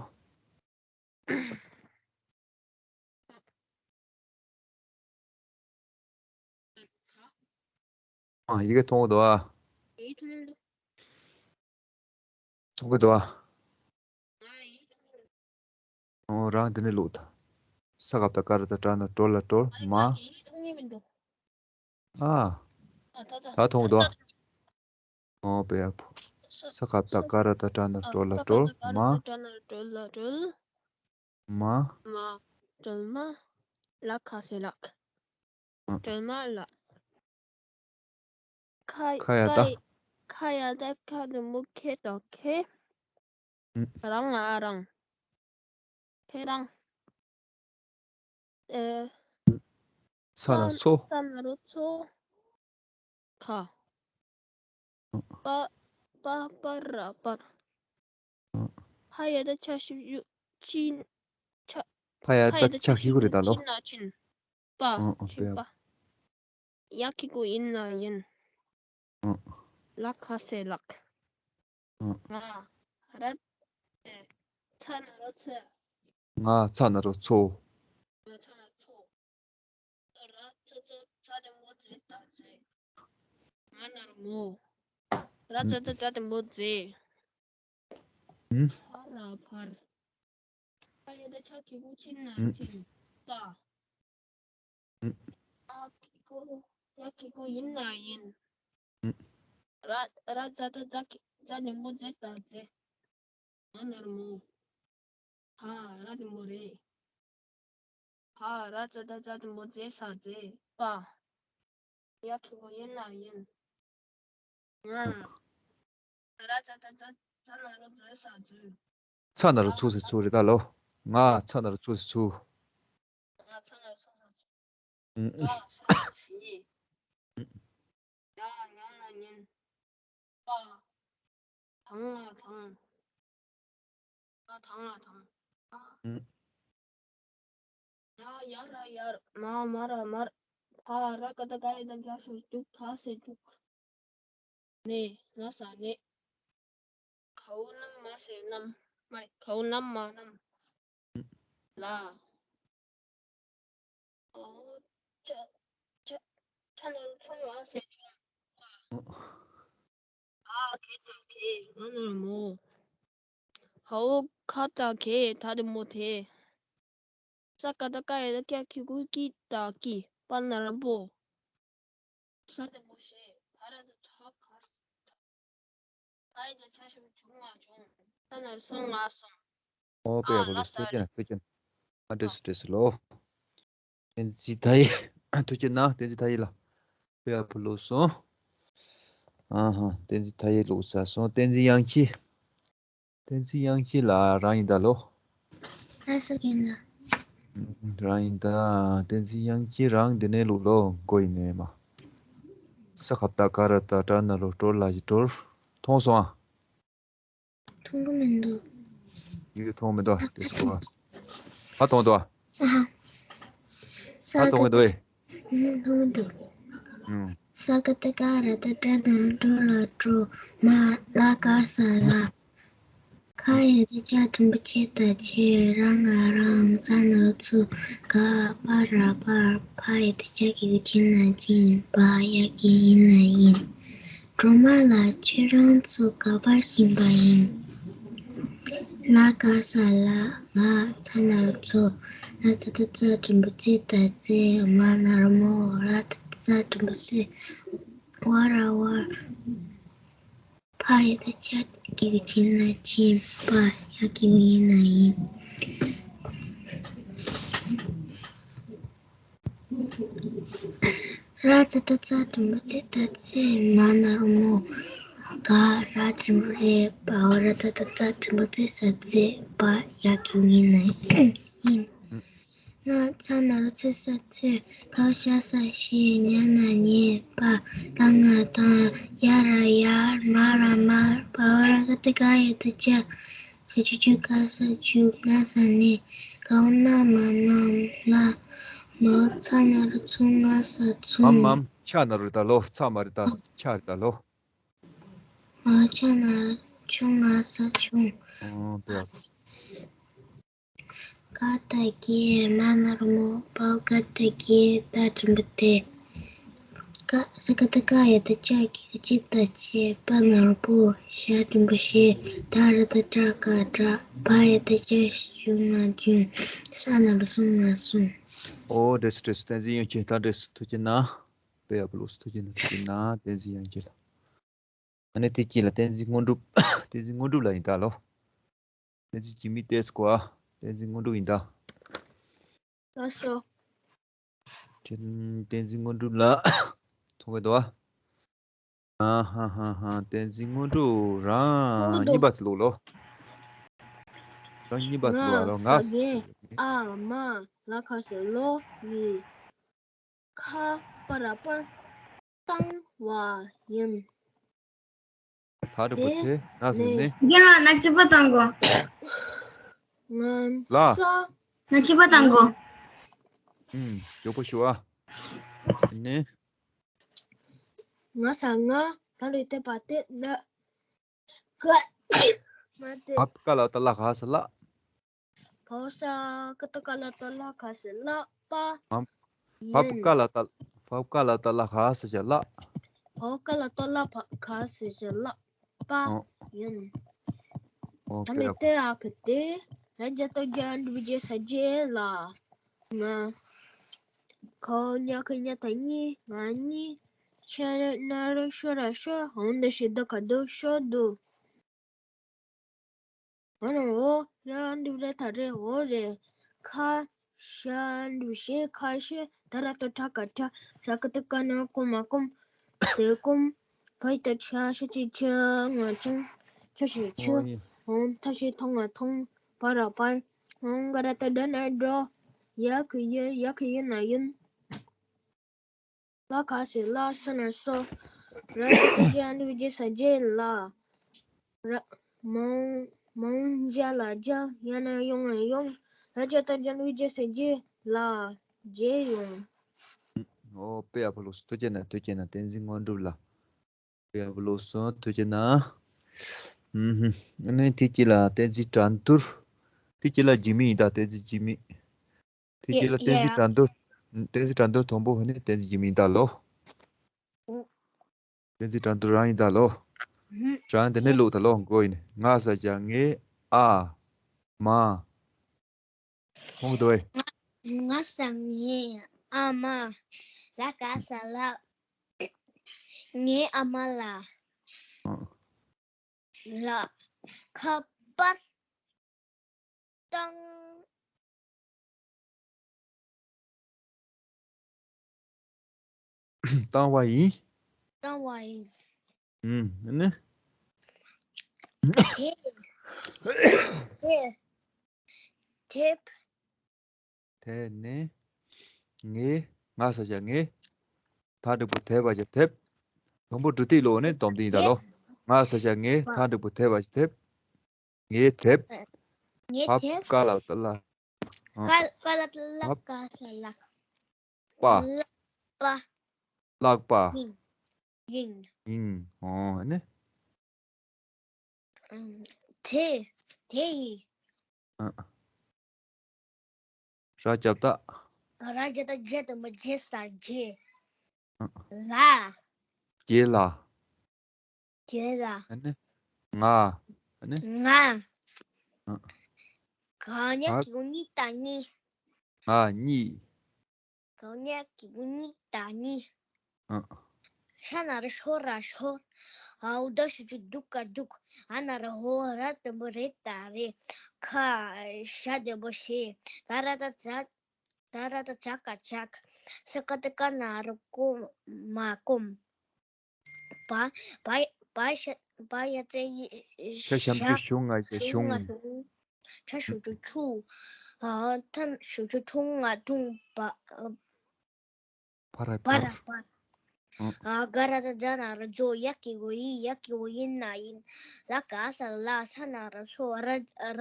ཨ། ཡི་གེ་མཐོང་གི་འདུག་ཨ། མཐོང་གི་འདུག་ཨ། ཨོ་རང་འདི་ནས་ལོག་ད། ས་ག་བཏགས་སྐ་ར་བཏགས་སྐྲ་ན་སྐྲོ་ལ་སྐྲོལ་མ། ཨ། ད་མཐོང་གི་འདུག་ཨ། ཨོ་དཔེ་ཡག་པོ། ས་ག་བཏགས་སྐ་ར་བཏགས་སྐྲ་ན་སྐྲོ་ལ་སྐྲོལ་མ། མ། མ། སྒྲོལ་མ། ལ་ག་ས་ལགས། ཨ། སྒྲོལ་མ་ལགས། ཁ། ཁ་ཡ་བཏགས། ཁ་ཡ་བཏགས་ཁ་འགྲེང་བུ་ཁེ་དང་ཁེ། ཨུ། རང་ང་རང་། ཁེ་རང་། ཨེ། ཚ་ན་ཚ། ཚ་ན་རོ་ཚོ། ཁ། པ། པ། པ་ར་པར། ཕ་ཡ་བཏགས་ཕྱ་ཞབས་ཀྱུ་ཕྱི། ཕྱ། ཕ་ཡ་བཏགས་ཕྱ་གི་གུ་རེད་ད་ལོ། ཕྱི་ན་ཕྱིན། པ། ཨང་ཨང་། ཕྱིན་པ། ཡ་གི་གུ་ཡིན་ན་ཡིན། ཨང་། ལ་ག་ས་ལགས། ཨང་། ང་། ར། ཨེ། ཚ་ན་རོ་ཚ། ང་ཚ་ན་རོ་ཚོ། ང་ཚ་ན་རོ་ཚོ། ར་ཙ་ཏ་ཙ་འགྲེང་བུ་ཙེ་ཏ་ཙེ། མ་ན་རོ་མོ། ར་ཙ་ཏ་ཙ་འགྲེང་བུ་ཙེ། ཨུ། ཕ་ར་ཕར། ཕ་ཡ་བཏགས་ཕྱ་གི་གུ་ཕྱི་ན་ཕྱིན། པ། ཨ་གི་གུ། ཡ་གི་གུ་ཡིན་ན་ཡིན། ར། ར་ཙ་ཏ་ཙ་གི། ཙ་འགྲེང་བུ་ཙེ་ཏ་ཙེ། མ་ན་རོ་མོ། ཧ། ར་འགྲེང་བུ་རེད། ཧ། ར་ཙ་ཏ་ཙ་འགྲེང་བུ་ཙེ་ས་ཙེ། པ། ཡ་གི་གུ་ཡིན་ན་ཡིན། ང་། ར་ཙ་ཏ་ཙ། ཙ་ན་རོ་ཙེ་ས་ཙེ། ཚ་ན་རོ་ཚོ་ཟེར་ཚོ་རེད་ད་ལོ། ང་ཚ་ན་རོ་ཚོ་ཟེར་ཚོ། ང་ཚ་ན་རོ་ཚོ་ཟེར་ཚོ། ཨུ། ཨ་ས་ཞི། ཡ་ཉ་ན་ཉན། པ། ཕ། དང་ལ་དང་། ཨ་དང་ལ་དང་། ཨ། ཡ་ཡ་ར་ཡར། མ་མ་ར་མར། ཕ་ར་ག་བཏགས་ག་ཡ་བཏགས་གྱ་ཞབས་ཀྱུ་གྱུ་ག་ས་ཀྱུག་གྱུག་གནས། ན་ས་གནས། གའོ་ནམ་མ་ས་གནམ། མ་རེད། གའོ་ནམ་མ་གནམ། ལ། ཨོ། ཅ། ཅ། ཅ་ན་རོ་ཅོ་ང་ས་ཅོང་། ཨ་ག་བཏགས་གའི། མ་ན་རོ་མོ། འའོ་ག་བཏགས་གའི། ད་དེ་མོ་དེ། ས་ག་བཏགས་སྐ་ཡ་བཏགས་སྐྱ་གི་གུ་སྐྱི་བཏགས་སྐྱིད། པ་ན་རོ་པོ། ས་དེ་མོ་ཞེས། བ་ར་བཏགས་བྲ་ག་ས། བ་ཡ་བཏགས་བྱ་ཞབས་ཀྱུ་བྱུ་ང་བྱུང་། ས་ན་རོ་སོ་ང་སོང་། ཨོ་དཔེ་ཡག་པོ་འདུག་ཨ་ལ་ས་ཐུགས་རྒྱལ་རེད། ཐུགས་རྒྱལ། ཨ་བྲིས་སོང་བྲིས་སོང་ལོ། བསྟན་འཛིན་མཐའ་ཡས། ཐུགས་རྒྱལ་གནང་། བསྟན་འཛིན་མཐའ་ཡས་ལགས། དཔེ་ཡག་པོ་བླུགས་སོང་། ཨ་ཧ། བསྟན་འཛིན་མཐའ་ཡས་བླུགས་ཚར་སོང་། བསྟན་འཛིན་དབྱངས་སྐྱིད། བསྟན་འཛིན་དབྱངས་སྐྱིད་ལགས་རང་ཡིན་ད་ལོ། ལགས་སོ་རྒན་ལགས། རང་ཡིན་ད། བསྟན་འཛིན་དབྱངས་སྐྱིད་རང་འདི་ནས་བླུགས་ལོ། མགོ་ཡིན་ནས་མ། ས་ག་བཏགས་སྐ་ར་བཏགས་སྐྲ་ན་རོ་སྐྲོ་ལ་ཡ་སྐྲོར། མཐོང་སོང་ཨ། མཐོང་གི་མི་འདུག་ཡིག་མཐོང་མི་འདུག་དེ་སོ། ཧ་མཐོང་འདུག་ཨ། ཧ་མཐོང་གི་འདུག་ཨེ། ཨུ། མཐོང་གི་འདུག་ཨུ། ས་ག་བཏགས་སྐ་ར་བཏགས་སྐྲ་ན་རོ་སྐྲོ་ལ་སྐྲོ། མ་ལ་ག་ས་ལ། ཁ་ཡ་བཏགས་ཁྱ་འགྲེང་བུ་ཁྱེ་བཏགས་ཁྱེར། ར་ང་རང་། ཚ་ན་རོ་ཚོ། ག་པ་ར་པར། ཕ་ཡ་བཏགས་ཕྱ་གི་གུ་ཕྱི་ན་ཕྱིན། བ་ཡ་གི་གུ་ཡ་ན་ཡིན། སྒྲོལ་མ་ལགས་ཁྱེད་རང་ཚོ་ག་པར་ཕྱིན་པ་ཡིན། ལ་ག་ས་ལ། ང་ཚ་ན་རོ་ཚོ། ར་ཚ་བཏགས་རྩ་འགྲེང་བུ་རྩེ་བཏགས་རྩེར། མ་ན་རོ་མོ། ར་ཚ་བཏགས་རྩ་འགྲེང་བུ་རྩེ། བ་ར་བར། ཕ་ཡ་བཏགས་ཕྱ་གི་གུ་ཕྱི་ན་ཕྱིན། བ་ཡ་གི་གུ་ཡ་ན་ཡིན། ར་ཚ་བཏགས་རྩ་འགྲེང་བུ་རྩེ་བཏགས་རྩེར། མ་ན་རོ་མོ། ག་ར་འགྲེང་བུ་རེད། བ་འོ་ར་ཚ་བཏགས་བཙ་འགྲེང་བུ་བཙེ་ས་བཙེ། བ་ཡ་གི་གུ་ཡ་ན་ཡིན། ན་ཚ་ན་རོ་ཚེ་ས་ཚེར། ག་ཤ་ས་ཤེར། ཉ་ན་ཉེར། པ་ད་ང་དང་། ཡ་ར་ཡར། མ་ར་མར། བ་འོ་ར་ག་བཏགས་ག་ཡ་བཏགས་གྱ། ཞབས་ཀྱུ་གྱུ་ག་ས་གྱུག་ན་ས་ནས། གའོ་ན་མ་གནམ། ལ། མའོ་ཚ་ན་རོ་ཚོ་ང་ས་ཚོང་། མམ་མམ། ཆ་ན་རོ་རེད་ད་ལོ། ཚ་མ་རེད་ད། ཆ་རེད་ད་ལོ། མའོ་ཆ་ན་རོ་ཆུང་ང་ས་ཆུང་། ཨོ་དཔེ་ཡག་པོ། ག་བཏགས་གའི། མ་ན་རོ་མོ། བའོ་ག་བཏགས་གའི། ད་འགྲེང་བུ་དེ། ཀ་ས་ག་བཏགས་སྐ་ཡ་བཏགས་སྐྱ་གི་གུ་སྐྱི་བཏགས་སྐྱེ། པ་ན་རོ་པོ། ཞ་འགྲེང་བུ་ཞེ། ད་ར་བཏགས་སྒྲ་ག་སྒྲ། བ་ཡ་བཏགས་བྱ་ཞབས་ཀྱུ་ང་བྱུང་། ས་ན་རོ་སོ་ང་སོང་། ཨོ་བྲིས་སོང་བྲིས་སོང་། བསྟན་འཛིན་དབྱངས་སྐྱིད་ད་བྲིས་སོང་། ཐུགས་རྗེ་གནང་། དཔེ་ཡག་པོ་བླུགས་སོང་། ཐུགས་རྗེ་གནང་། ཐུགས་རྗེ་གནང་། བསྟན་འཛིན་དབྱངས་སྐྱིད་ལགས། ཨ་ནི་དེ་གཅིག་ལ་བསྟན་འཛིན་དངོས་གྲུབ། བསྟན་འཛིན་དངོས་གྲུབ་ལགས་ཡིན་ད་ལོ། བསྟན་འཛིན་འཇིགས་མེད་ཏོག་ཙམ་གོ་ཨ། བསྟན་འཛིན་དངོས་གྲུབ་ཡིན་ད། ལགས་སོ། བསྟན་འཛིན་དངོས་གྲུབ་ལགས། མཐོང་གི་འདུག་ཨ། ཨ་ཧ་ཧ་ཧ། བསྟན་འཛིན་དངོས་གྲུབ་རང་གཉིས་པ་དེ་བླུགས་ལོ། རང་གཉིས་པ་དེ་བླུགས་ཨ་ལོ། ང་ས་ག་ཨ་མ་ལ་ག་ས་ལོ་ཡི། ཁ་པ་ར་པར་བཏང་བ་ཡིན། ད་རེ་པོ་དེ་ན་ཟེར་ནས། རྒན་ལགས་ན་ཆུ་པ་བཏང་གོ། ང་ལ་ས། ན་ཆུ་པ་བཏང་གོ། ཨུམ། མགྱོགས་པོ་ཞུ་ཨ། ནི། ང་ས་ང་ད་རེ་དེ་པ་དེ་ན། ག་མ་དེ། བ་ཀ་ལ་བཏགས་ལ་ག་ས་ལགས། བ་ས་ག་བཏགས་ག་ལ་བཏགས་ལ་ག་ས་ལགས། པ། ཨམ། བ་ཡིན། ཀ་ལ་བཏགས། བ་ཀ་ལ་བཏགས་ལ་ག་ས་ལགས། བ་ཀ་ལ་བཏགས་ལ་བ་ག་ས་ལགས། པ། ཨོ། ཡིན། ཨོ་ད་མེད་དེ་ཨ་ཁུ་དེ། ར་རྒྱ་བཏགས་རྒྱ་འགྲེང་བུ་རྒྱ་ས་རྒྱ་ལ། ང་། གའོ་ཉ་གི་གཉའ་བཏགས་གཉའ། ང་གཉིས། ཤ་ན་རོ་ཤོ་ར་ཤོར། འ་ད་ཞབས་ཀྱུ་ག་འ་ད་ཤོ་འདུག་འོ་ར་འོ། ར་འགྲེང་བུ་ར་བཏགས་རེ་འོ་རེ། ཁ། ཤ་འགྲེང་བུ་ཤེ་ཁ་ཤས། ད་ར་བཏགས་ཁྲ་ཁ་ཁྲ། ས་ག་བཏགས་སྐ་ན་རོ་སྐོ་མ་སྐོམ། དེ་སྐོམ། བ་ཡ་བཏགས་བྱ་ཞབས་ཀྱུ་བྱུ་ང་བྱུང་། ཆ་ཞབས་ཀྱུ་ཆུ། ཨོ་ཡིན། འོ་ཐ་ཞབས་ཀྱུ་ཐོ་ང་ཐོང་། པ་ར་པར། འོ་ག་ར་བཏགས་གྲ་ན་གྲོ། ཡ་གི་གུ་ཡ། ཡ་གི་གུ་ཡ་ན་ཡིན། ལ་ག་ས་ལ། ས་ན་སོ། ར་རྒྱ་བཏགས་རྒྱ་འགྲེང་བུ་རྒྱ་ས་རྒྱ་ལ། ར། མ་འོངས་མ་འོངས་བྱ་ལ་བྱ། ཡ་ན་ཡོང་ང་ཡོང་། ར་ཇ་ཏ་ཇ་ན་བི་ཇ་ས་བྱེད། ལ། བྱེད་ཡོང་། ཨོ་དཔེ་ཡག་པོ་ལོས་སོ། ཐུགས་རྗེ་གནང་ཐུགས་རྗེ་གནང་བསྟན་འཛིན་དངོས་གྲུབ་ལགས། དཔེ་ཡག་པོ་ལོས་སོ། ཐུགས་རྗེ་གནང་། ཨུམ་ཧུམ། ཨ་ནི་དེ་གཅིག་ལ་བསྟན་འཛིན་དགྲ་འདུལ། དེ་གཅིག་ལ་འཇིགས་མེད་ཡིན་ད། བསྟན་འཛིན་འཇིགས་མེད། དེ་ཡ་གཅིག་ལ་བསྟན་འཛིན་ཡ། དགྲ་འདུལ། བསྟན་འཛིན་དགྲ་འདུལ་དང་པོ་ཧ་ནི་བསྟན་འཛིན་འཇིགས་མེད་ཡིན་ད་ལོ། ཨུ། བསྟན་འཛིན་དགྲ་འདུལ་རང་ཡིན་ད་ལོ། ཧུམ། རང་དེ་ནས་ལུག་ད་ལོ་མགོ་ཡིན། ང་ས་བྱ་ངའི་ཨ་མ། ཁོང་གི་དོ་ཨེ། ང་ས་ངའི་ཨ་མ། ལ་ག་ས་ལ། ངའི་ཨ་མ་ལ། ཨ། ལ། ཁ་པར་བཏང་། བཏང་བ་ཡིན། བཏང་བ་ཡིན། ཨུམ། ཨ་ནི། དེ། དེ། དེབ། དེ་ནས། ངའི། ང་ས་བྱ་ངའི། ད་འགྲིག་པོ་དེ་བ་བྱ་དེབ། དང་པོ་འབྲུ་ཏིག་ལོ་ནས་སྡོམ་དེ་ཡིན་ད་ལོ། ང་ས་བྱ་ངའི། ད་འགྲིག་པོ་དེ་བ་བྱ་དེབ། ངའི་དེབ། ངའི་བ་དེབ། ཀ་ལ་ཏ་ལ། ཨ། ཀ་ཀ་ལ་ཏ་ལ། བ། ཀ་ས་ལ། པ། ལ་པ། ལག་པ། ཡིན། ཡིན། ཡིན། ཨོ་ནི། ཨམ། དེ། དེ་ཡིན། ཨ། ར་རྒྱབ་ད། ར་རྒྱབ་ད་རྗེ་དང་པོ་རྗེ་ས་རྗེ། ཨ། ལ། རྗེ་ལ། རྗེ་ལ། ཨ་ནི། ང་། ཨ་ནི། ང་། ཨ། ག་ཉག་གི་གུ་གཉིས་ད་གཉིས། ང་གཉིས། ག་ཉག་གི་གུ་གཉིས་ད་གཉིས། ཨ། ཤ་ན་ར་ཤོ་ར་ཤོར། འའོ་ད་ཞབས་ཀྱུ་འདུ་ག་འདུག། འ་ན་རོ་འོ། ར་དང་པོ་རེ་ད་རེད། ཁ། ཞ་དང་པོ་ཞེས། ད་ར་ད་ཛ། ད་ར་ད་ཛ་ག་ཛགས། ས་ཀ་ཏ་སྐ་ན་རོ་སྐོ་མ་སྐོམ། བ། བ། བ་ཞ། བ་ཡ་བྱ་ཡི། ཤ་ཞབས་ཀྱུ་ཞབས། ཞུ་ང་ཞ་ཞུང་། ཞུང་། ང་ཞུང་། ཆ་ཞབས་ཀྱུ་ཆུ། འ་ཐ་ཞབས་ཀྱུ་ཐུ་ང་ཐུང་། བ། བ་ར་བ་བར། ར་བར། ཨ། ཨ། ག་ར་ད་གྲ་ན་རོ་གྲོ། ཡ་གི་གུ་གི་ཡིད། ཡ་གི་གུ་གི་ཡིན་ན་ཡིན། ལ་ག་ས་ལ། ས་ན་རོ་སོ། ར་ར་ར་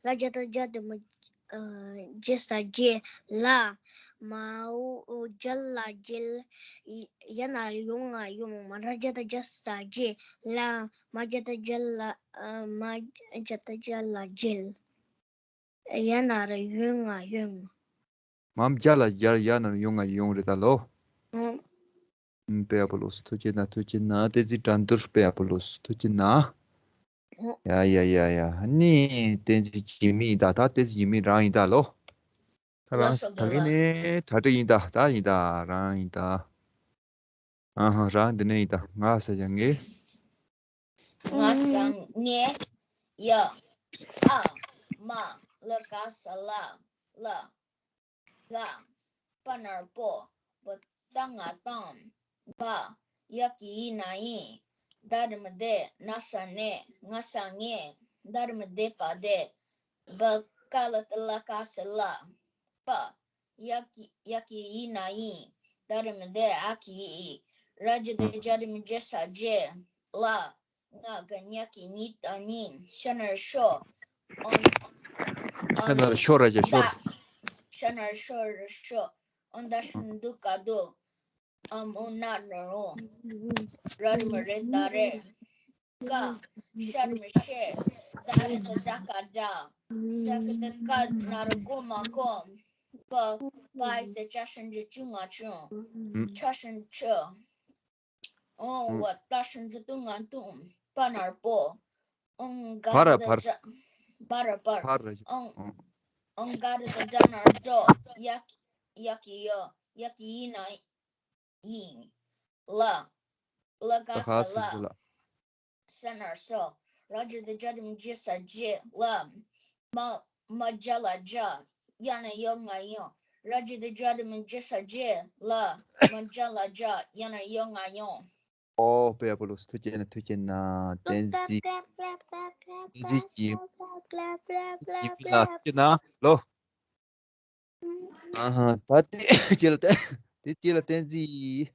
རྒྱ་ད་རྒྱ་དང་པོ་ཨ་རྗེ་ས་རྗེ། ལ། མ་འོ་འོ་རྗེ་ལ་རྗེ། ཡ་ན་ཡོ་ང་ཡོང་། མ་ར་རྒྱ་ད་རྒྱ་ས་རྗེ། ལ། མ་རྒྱ་ད་རྒྱ་ལ། ཨ། མ་རྒྱ་ད་རྒྱ་ལ་རྗེ། ཡ་ན་རོ་ཡོ་ང་ཡོང་། མ་མ་རྒྱ་ལ་རྒྱ། ཡ་ན་རོ་ཡོ་ང་ཡོང་རེད་ད་ལོ། ཨོ། ཨུམ། དཔེ་ཡག་པོ་ལོས་སོ། ཐུགས་རྗེ་གནང་། ཐུགས་རྗེ་གནང་། བསྟན་འཛིན་དགྲ་འདུལ། དཔེ་ཡག་པོ་ལོས་སོ། ཐུགས་རྗེ་གནང་། ཨོ། ཡ་ཡ་ཡ་ཡ། ནི་བསྟན་འཛིན་འཇིགས་མེད་ཡིན་ད། ད་བསྟན་འཛིན་འཇིགས་མེད་རང་ཡིན་ད་ལོ། ད་རང་ལགས་སོ། ད་གིན་ལགས། ནི་གྲ་སྒྲིག་ཡིན་ད། ད་ཡིན་ད། རང་ཡིན་ད། ཨ་ཧ། རང་འདི་ནས་ཡིན་ད། ང་ས་བྱ་ངའི། ང་ས་ངའི། ཡ། ཨ། མ། ལ་ག་ས་ལ། ལ། ག། པ་ན་རོ་པོ། བ་ཏ་ང་བཏང་། བ། ཡ་གི་ཡིད་ན་ཡིན། ད་རི་མ་དེ། ན་ས་ནས། ང་ས་ངས། ད་རི་མ་དེ་པ་དེ། བ་ཀ་ལ་ཏ་ལ་ག་ས་ལ། པ། ཡ་གི་ཡ་གི་ཡིད་ན་ཡིན། ད་རི་མ་དེ། འ་གི་ཡིད། ར་ཇ་དེ་ཇ་རི་མ་རྗེ་ས་རྗེས། ལ། ང་ག་ཉག་གི་གཉིས་ད་གཉིས། ཤ་ན་རོ་ཤོ། ཨོ། ཤ་ན་རོ་ཤོ་ར་ཇ་ཤོར། ཤ་ན་རོ་ཤོ་ར་ཤོ། འོ་ད་ཞབས་ཀྱུ་འདུ་ག་འདུག། འ་མོ་ན་ན་རོ། ར་རི་མ་རེ་ད་རེད། ཀ། ཤ་རི་མ་ཤེ། ད་རི་ད་གྲ་ག་གྲ། ས་ཀ་ཏ་སྐ་ན་རོ་སྐོ་མ་སྐོམ། པ། པ་ཡ་ཏ་ཅ་ཞབས་ཀྱུ་ཅུ་ང་ཅུང་། ཆ་ཞབས་ཀྱུ་ཆུ། འོ། འོ། བ་ཏ་ཞབས་ཀྱུ་ཏུ་ང་ཏུང་། པ་ན་རོ་པོ། འོ། ག་བ་ར་རི་ད་བར། གྲ། བ་ར་བར། བ་ར། འོ། འོ། འོ། ག་རི་ད་གྲ་ན་རོ་གྲོ། ཡ་གི་ཡ་གི་ཡོ། ཡ་གི་ཡིད་ན་ཡིན། ལ། ལ་ག་ས་ལ། ས་ན་རོ་སོ། ར་ཇ་དེ་ཇ་རི་མ་རྗེ་ས་རྗེས། ལ། མ། མ་རྒྱ་ལ་རྒྱ། ཡ་ན་ཡོ་ང་ཡོང་། ར་ཇ་དེ་ཇ་རི་མ་རྗེ་ས་རྗེས། ལ། མ་རྒྱ་ལ་རྒྱ། ཡ་ན་ཡོ་ང་ཡོང་། ཨོ། དཔེ་ཡག་པོ་ལོས་སོ། ཐུགས་རྗེ་གནང་། ཐུགས་རྗེ་གནང་། བསྟན་འཛིན། བསྟན་འཛིན་གྱིས། བསྟན་འཛིན་གྱིས་ལ་ཐུགས་རྗེ་གནང་ལོ། ཨ་ཧ། ད་དེ་རྗེས་ལ་བསྟན། དེ་རྗེས་ལ་བསྟན་འཛིན།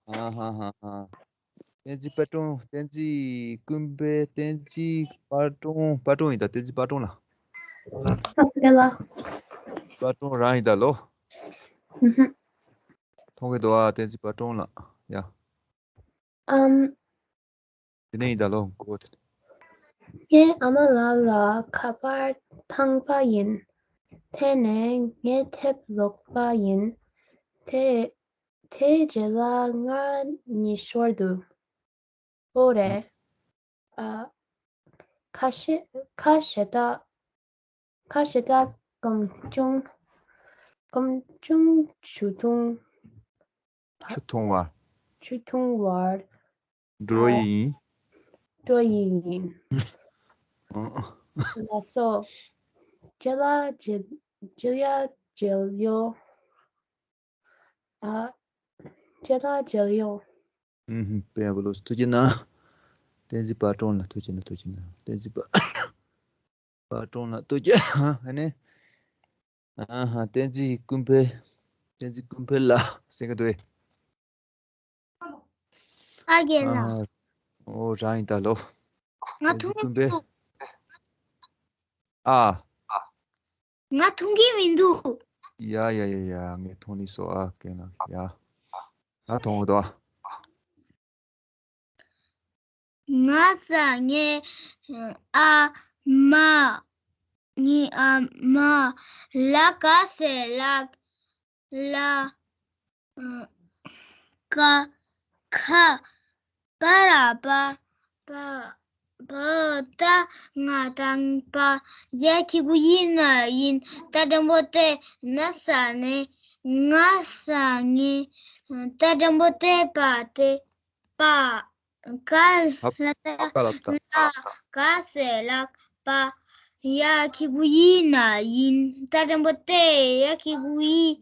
ཨ་ཧ་ཧ་ཧ། བསྟན་འཛིན་དཔལ་སྒྲོན། བསྟན་འཛིན་ཀུན་ཕན། བསྟན་འཛིན་དཔལ་སྒྲོན། དཔལ་སྒྲོན་ཡིན་ད། བསྟན་འཛིན་དཔལ་སྒྲོན་ལགས། ཨ་སྐད་ལ། དཔལ་སྒྲོན་རང་ཡིན་ད་ལོ། ཨུ་ཧུ། མཐོང་གི་འདུག་ཨ། བསྟན་འཛིན་དཔལ་སྒྲོན་ལགས། ཡ། ཨམ། དེ་ནས་ཡིན་ད་ལོ། གོ་དེ། ངའི་ཨ་མ་ལགས་ལ་ཁ་པར་བཏང་པ་ཡིན། དེ་ནས་ངས་ཐེབས་ཀློག་པ་ཡིན། དེ། དེའི་རྗེས་ལ་ང་གཉིད་ཤོར་འདུག་འོ་རེད། ཨ། ཁ་ཤས་ཁ་ཤས་ད། ཁ་ཤས་ད་སྒོམ་ཆུང་། སྒོམ་ཆུང་ཆུ་འཐུང་། ཆུ་འཐུང་བར། ཆུ་འཐུང་བར། འགྲོ་ཡི་ཡིན། འགྲོ་ཡི་ཡིན། ཨང་། ལགས་སོ། རྗེས་ལ་མཇལ། མཇལ་ཡ་མཇལ་ཡོང་། ཨ། མཇལ་ཡ་མཇལ་ཡོང་། ཨུ་ཧུ། དཔེ་ཡག་པོ་ལགས་སོ། ཐུགས་རྗེ་གནང་། བསྟན་འཛིན་དཔལ་སྒྲོན་ལགས། ཐུགས་རྗེ་གནང་། ཐུགས་རྗེ་གནང་། བསྟན་འཛིན་དཔལ། དཔལ་སྒྲོན་ལགས། ཐུགས་རྗེ་གནང་། ཨ་ནི། ཨ་ཧ། བསྟན་འཛིན་ཀུན་ཕན། བསྟན་འཛིན་ཀུན་ཕན་ལགས་གསན་གི་འདུག་གས། ཨ་རྒན་ལགས། ཨ་ཧ། ཨོ་རང་ཡིན་ད་ལོ། ང་བསྟན་འཛིན་མཐོང་གི་ཀུན་ཕན། འདུག་ཨ། ང་མཐོང་གི་མི་འདུག་ཡ་ཡ་ཡ་ཡ། ངས་མཐོང་ནི་སོ། ཨ་རྒན་ལགས། ཡ། ད་མཐོང་གི་འདུག་ཨ། ང་ས་ངའི་ཨ་མ། ངའི་ཨ་མ་ལ་ག་ས་ལ། ལ། ཀ། ཁ། པ་ར་པར། པ། པ་ད་ང་དང་པ། ཡ་གི་གུ་ཡི་ན་ཡིན། ཏ་འགྲེང་བུ་ཏེ། ན་ས་ནས། ང་ས་ངའི། ཏ་འགྲེང་བུ་ཏེ་པ་ཏེ། པ། ཀ་ལ་ཏ། ཀ་ལ་ཏ། ལ་ག་ས་ལག་པ། ཡ་གི་གུ་ཡི་ན་ཡིན། ཏ་འགྲེང་བུ་ཏེ། ཡ་གི་གུ་ཡི།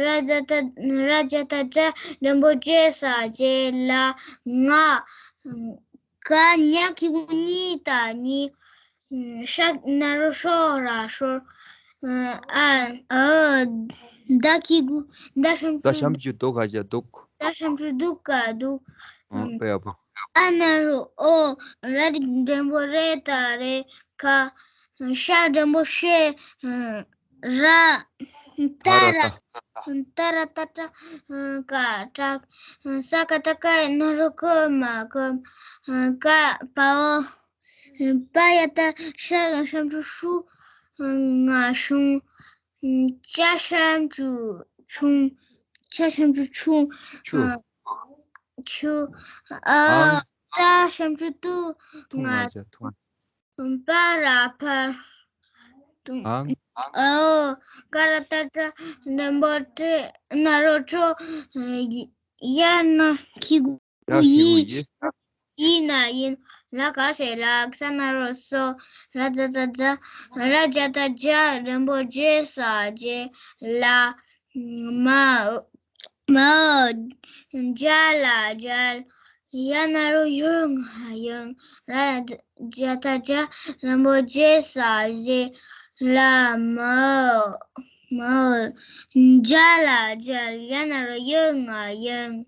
ར་ཇ་ཏ། ར་ཇ་ཏ་རྗ། འགྲེང་བུ་རྗེ་ས་རྗེས། ལ། ང་། ག་ཉ་གི་གུ་ཉི་ད་ཉི། ཤ་ན་རོ་ཤོ་ར་ཤོར། ཨ། ཨ། ད་གི་གུ། ད་ཤམ་ད་ཤམ་ཅུ་དོ་ག་ཇ་དུག་ད་ཤམ་ཅུ་དུག་ག་དུག་ཨ། དཔེ་ཡག་པོ། ཨ་ན་རོ་ཨོ། ར་འགྲེང་བུ་རེ་ད་རེ། ག་ཤ་འགྲེང་བུ་ཤེ། ར། ཏ་ར། ཏ་ར་ཏ་ཏྲ། ཀ་ཀྲ། ས་ཀ་ཏ་སྐ། ན་རོ་ཀ་མ་སྐམ། ཀ་པའོ། པ་ཡ་ཏ་ཤ་ཤམ་ཅུ་ཤུ། ང་ཤུང་། ཅ་ཤམ་ཅུ་ཆུང་། ཅ་ཤམ་ཅུ་ཆུང་། ཆུ། ཆུ། ཨ། ཨ། ཏ་ཤམ་ཅུ་ཏུ། ཐུང་། ང་ང་ཅ་ཐུང་། པ་ར་པར། ཨང་། ཨོ། ཀ་ར་ཏ་ཏྲ། འགྲེང་བུ་ཏྲེ། ན་རོ་ཏྲོ། ཡ་ན་གི་གུ་ཡ་གི་གུ་ཡི། ཡི། ཡི་ན་ཡིན། ལ་ག་ས་ལག་ས་ན་རོ་སོ། ར་ཛ་ཏ་རྫ། ར་ཇ་ཏ་རྗ། འགྲེང་བུ་རྗེ་ས་རྗེས། ལ། མ། མ། ཇ་ལ་མཇལ། ཡ་ན་རོ་ཡོ་ང་ཡོང་། ར་ཇ་ཏ་རྗ། འགྲེང་བུ་རྗེ་ས་རྗེས། ལ། མ། མ། ཇ་ལ་མཇལ། ཡ་ན་རོ་ཡོ་ང་ཡོང་།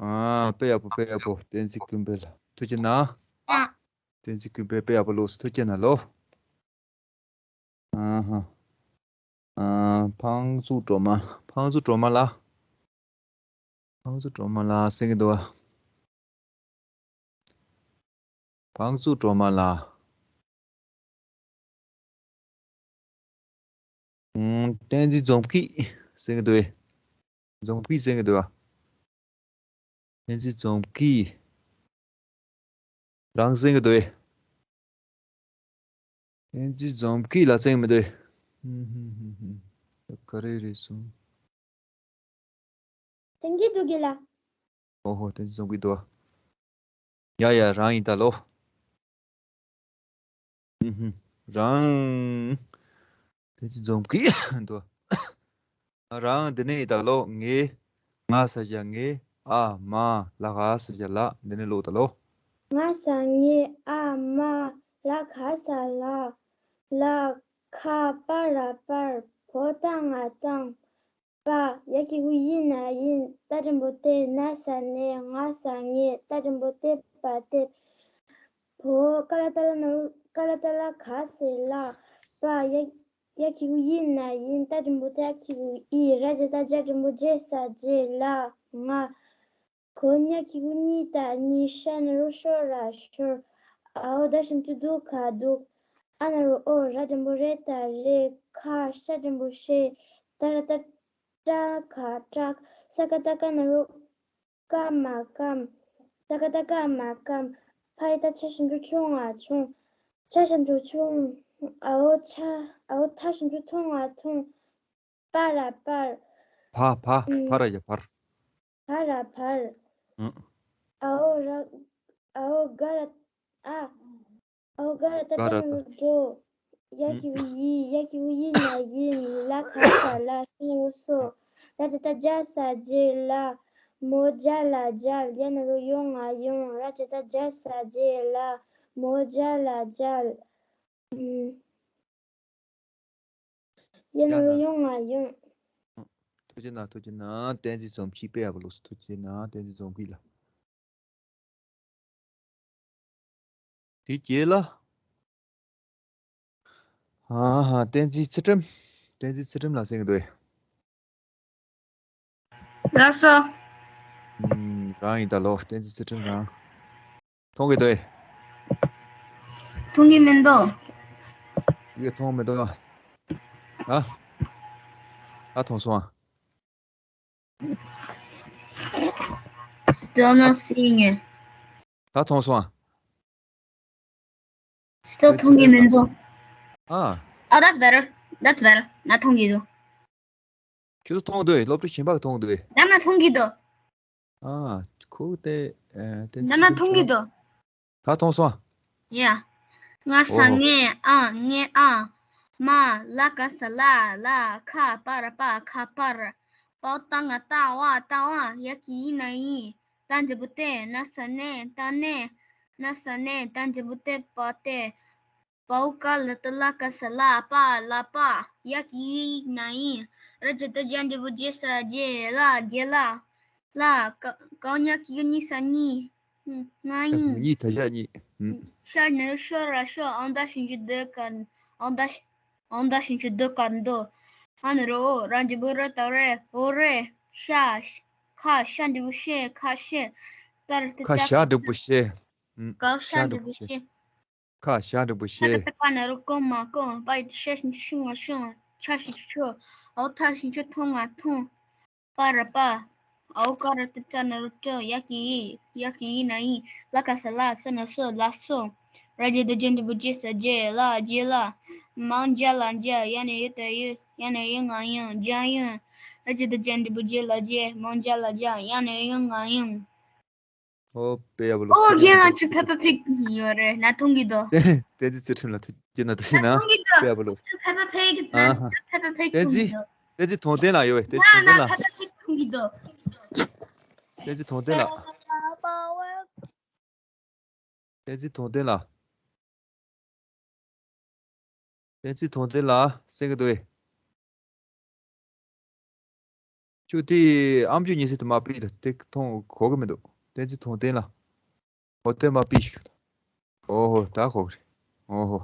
ཨ། དཔེ་ཡག་པོ། དཔེ་ཡག་པོ། བསྟན་འཛིན་ཀུན་ཕན་ལགས། ཐུགས་རྗེ་གནང་། ཨ། བསྟན་འཛིན་ཀུན་ཕན་དཔེ་ཡག་པོ་ལགས་སོ། ཐུགས་རྗེ་གནང་ལོ། ཨ་ཧ། ཨ། ཕང་ཚུ་སྒྲོལ་མ། ཕང་ཚུ་སྒྲོལ་མ་ལགས། ཕང་ཚུ་སྒྲོལ་མ་ལགས་གསན་གི་འདུག་ག་ཕང་ཚུ་སྒྲོལ་མ་ལགས། ཨུམ། བསྟན་འཛིན་འཛོམས་སྐྱིད་གསན་གི་འདུག་གས། འཛོམས་སྐྱིད་གསན་གི་འདུག་ག་བསྟན་འཛིན་འཛོམས་སྐྱིད། རང་གསན་གི་འདུག་གས། བསྟན་འཛིན་འཛོམས་སྐྱིད་ལགས་གསན་གི་མི་འདུག་གས། ཧུམ་ཧུམ་ཧུམ་ཧུམ། ག་རེ་རེད་སོང་། གསན་གི་འདུག་གས་ལགས། ཨོ་ཧོ། བསྟན་འཛིན་འཛོམས་སྐྱིད་འདུག་གས། ཡ་ཡ། རང་ཡིན་ད་ལོ། ཧུམ་ཧུམ། རང་། བསྟན་འཛིན་འཛོམས་སྐྱིད་འདུག་གས། རང་འདི་ནས་ཡིན་ད་ལོ། ངའི། ང་ས་བཞག་ངའི། ཨ་མ། ལ་ག་ས་བཞག་ལགས། འདི་ནས་ཀློག་ད་ལོ། ང་ས་ངའི། ཨ་མ། ལ་ག་ས་ལགས། ལ་ཁ་པ་ར་པར། བོ་ཏ་ང་སྟངས། པ། ཡ་གི་གུ་ཡི་ན་ཡིན། ཏ་འགྲེང་བུ་ཏེ། ན་ས་ནས། ང་ས་ངས། ཏ་འགྲེང་བུ་ཏེ་པ་ཏེ། བོ། ཀ་ལ་ཏ་ལ་ན་རོ། ཀ་ལ་ཏ་ལ་ག་ས་ལ། པ། ཡ་ཡ་གི་གུ་ཡི་ན་ཡིན། ཏ་འགྲེང་བུ་ཏ། གི་གུ་ཡི། ར་ཇ་ཏ་རྗ་འགྲེང་བུ་རྗེ་ས་རྗེས། ལ། ང་། གོ། ཉ་གི་གུ་ཉི་ད་ཉིད། ཤ་ན་རོ་ཤོ་ར་ཤོར། འ་འོག་ད་ཞབས་ཀྱུ་འདུ་ག་འདུག་ཨ་ན་རོ་ཨོ། ར་འགྲེང་བུ་རེ་ད་རེད། ཁ་ཤ་འགྲེང་བུ་ཤེ། ཏ་ར་ཏ་ཏྲ་ག་སྐྲག་ས་ཀ་ཏ་ཀ་ན་རོ་ཀ་མ་སྐམ། ས་ཀ་ཏ་ཀ་མ་སྐམ། ཕ་ཡ་ཏ་ཆ་ཞབས་ཀྱུ་ཆོ་ང་ཆུང་། ཆ་ཞབས་ཀྱུ་ཆུང་། འ་འོག་ཆ། འ་འོག་ཐ་ཞབས་ཀྱུ་ཐོ་ང་ཐུང་། པ་ར་པར། བ་བ། ཨུམ། བ་ར་ཡ་བར། བ་ར་བར། ཨུ། འ་འོག་ར། འ་འོག་ག་ར། ཨ། འ་འོག་ག་ར་ཏ་ག་ར་ཏ་ན་རོ་གྲོ། ཡ་གི་གུ་ཡི། ཡ་གི་གུ་ཡི་ན་ཡིན། ལ་ག་ས་ལ། ས་ན་རོ་སོ། ར་ཇ་ཏ་རྗ་ས་རྗེས། ལ། མོ་རྒྱ་ལ་རྒྱལ། ཡ་ན་རོ་ཡོ་ང་ཡོང་། ར་ཇ་ཏ་རྗ་ས་རྗེས། ལ། མོ་རྒྱ་ལ་རྒྱལ། ཨུམ། ཡ་ན་རོ་ཡོ་ང་ཡོང་། ཐུགས་རྗེ་གནང་། ཐུགས་རྗེ་གནང་། བསྟན་འཛིན་འཛོམས་སྐྱིད་དཔེ་ཡག་པོ་ལོས། ཐུགས་རྗེ་གནང་། བསྟན་འཛིན་འཛོམས་སྐྱིད་ལགས། དེ་རྗེས་ལ། ཨ་ཧ། བསྟན་འཛིན་ཚུལ་ཁྲིམས། བསྟན་འཛིན་ཚུལ་ཁྲིམས་ལགས་གསན་གྱི་འདུག་གས། ལགས་སོ། ཨུམ། རང་ཡིན་ད་ལོ། བསྟན་འཛིན་ཚུལ་ཁྲིམས་རང་། མཐོང་གི་འདུག་གས། མཐོང་གི་མི་འདུག་ཡིག་མཐོང་མི་འདུག་ཨ། ད་མཐོང་སོང་ཨ། Still not seeing it. ད་མཐོང་སོང་ཨ། Still མཐོང་གི་མི་འདུག་ཨ། Oh, that's better. That's better. ང་མཐོང་གི་འདུག་ཁྱོད་ཚོ་མཐོང་འདུག་སློབ་ཕྲུག་གཞན་པ་གིས་མཐོང་འདུག་ད་ང་མཐོང་གི་འདུག་ཨ། ཁོ་དེ། ཨ། དེ་ད་ང་མཐོང་གི་འདུག་ད་མཐོང་སོང་། ཡ། ང་ས་ཨོ་ཧོ། ངས་ཨ། ངས་ཨ། མ། ལ་ག་ས་ལ། ལ། ཁ། པ་ར་པ། ཁ་པར། པའོ་ཏ་ང་ཏ། བ་ཏ་བ། ཡ་གི་ཡི་ན་ཡིན། ཏ་འགྲེང་བུ་ཏེ། ན་ས་ནས། ཏ་ནས། ན་ས་ནས། ཏ་འགྲེང་བུ་ཏེ་པ་ཏེ། པའོ་ཀ་ལ་ཏ་ལ་ག་ས་ལ། པ། ལ་པ། ཡ་གི་ཡི་ན་ཡིན། ར་ཇ་ཏ་རྗ་འགྲེང་བུ་རྗེ་ས་རྗེས། ལ། རྗེས་ལ། ལ། ཀ་ག་འོག་ཉ་གི་གུ་ཉི་ས་གཉིས། ང་ཡིན། གཉིས་ད་ཞག་གཉིས། ཤ་ན་རོ་ཤོ་ར་ཤོར། འ་འོག་ད་ཞབས་ཀྱུ་འདུ་ག་འདུག་འ་འོག་ད་ཞབས་ཀྱུ་འདུ་ག་འདུག་ཨ་ན་རོ་ཨོ། ར་འགྲེང་བུ་རེ་ད་རེད། འོ་རེད། ཤ། ཤ། ཁ་ཤ་འགྲེང་བུ་ཤེ། ཁ་ཤེ། ཏ་ར་ཏ་ཁ་ཤ་འགྲེང་བུ་ཤེ། ཨུམ། ཀ་ཤ་འགྲེང་བུ་ཤེ། ཁ་ཤ་འགྲེང་བུ་ཤེ། ཏ་ར་ཏ་ཀ་ན་རོ་ཀོ་མ་ཀོང་། པ་ཡ་ཏ་ཤ་ཞབས་ཀྱུ་ཤུ་ང་ཤོང་། ཆ་ཞབས་ཀྱུ་ཆོ། འ་འོག་ཐ་ཞབས་ཀྱུ་ཐོ་ང་ཐུང་། པ་ར་པ། འ་འོག་ཀ་ར་ཏ་ཀྲ་ན་རོ་ཀྲོ། ཡ་གི་ཡི། ཡ་གི་ཡི་ན་ཡིན། ལ་ག་ས་ལ། ས་ན་སོ། ལ་སོ། ར་ཇ་ཏ་རྗ་འགྲེང་བུ་རྗེ་ས་རྗེས། ལ། རྗེས་ལ། མ་འོག་འཇ་ལ་འཇལ། ཡ་ན་ཡོ་ད་ཡོད། ཡ་ན་ཡོ་ང་ཡོང་། འཇང་ཡོང་། ར་ཇ་ཏ་རྗ་འགྲེང་བུ་རྗེ་ལ་རྗེས། མ་འོག་འཇ་ལ་འཇལ། ཡ་ན་ཡོ་ང་ཡོང་། ཨོ། དཔེ་ཡག་པོ་ལོས། ཨོ། ཐུགས་རྗེ་རྒན་ལགས་ཀྱི་ཕེ་པ་ཕིག་ཡོད་རེད། ང་མཐོང་གི་འདུག་བསྟན་འཛིན་ཚུལ་ཁྲིམས་ལགས་ཐུགས་རྗེ་གནང་། ཐུགས་རྗེ་གནང་། ང་མཐོང་གི་འདུག་དཔེ་ཡག་པོ་ལོས། ཕེ་པ་ཕིག་ཨ་ཧ། ཕེ་པ་ཕིག་བསྟན་འཛིན། བསྟན་འཛིན་དོན་ལྡན་ལགས་ཡོད་པས། བསྟན་འཛིན་དོན་ལྡན་ལགས། ང་ཕེ་པ་ཕིག་མཐོང་གི་འདུག་བསྟན་འཛིན་དོན་ལྡན་ལགས། བསྟན་འཛིན་དོན་ལྡན་ལགས། བསྟན་འཛིན་དོན་ལྡན་ལགས་གསན་གྱི་འདུག་གས། ཁྱོད་དེ་ཨམ་ཅོག་ཉན་ས་དེ་མར་ཕུད་དང་། དེ་མཐོང་གོ་གི་མི་འདུག་བསྟན་འཛིན་དོན་ལྡན་ལགས། འོ་དེ་མར་ཕུད་ཤོག་ཨོ་ཧོ། ད་གོ་གི་རེད། ཨོ་ཧོ།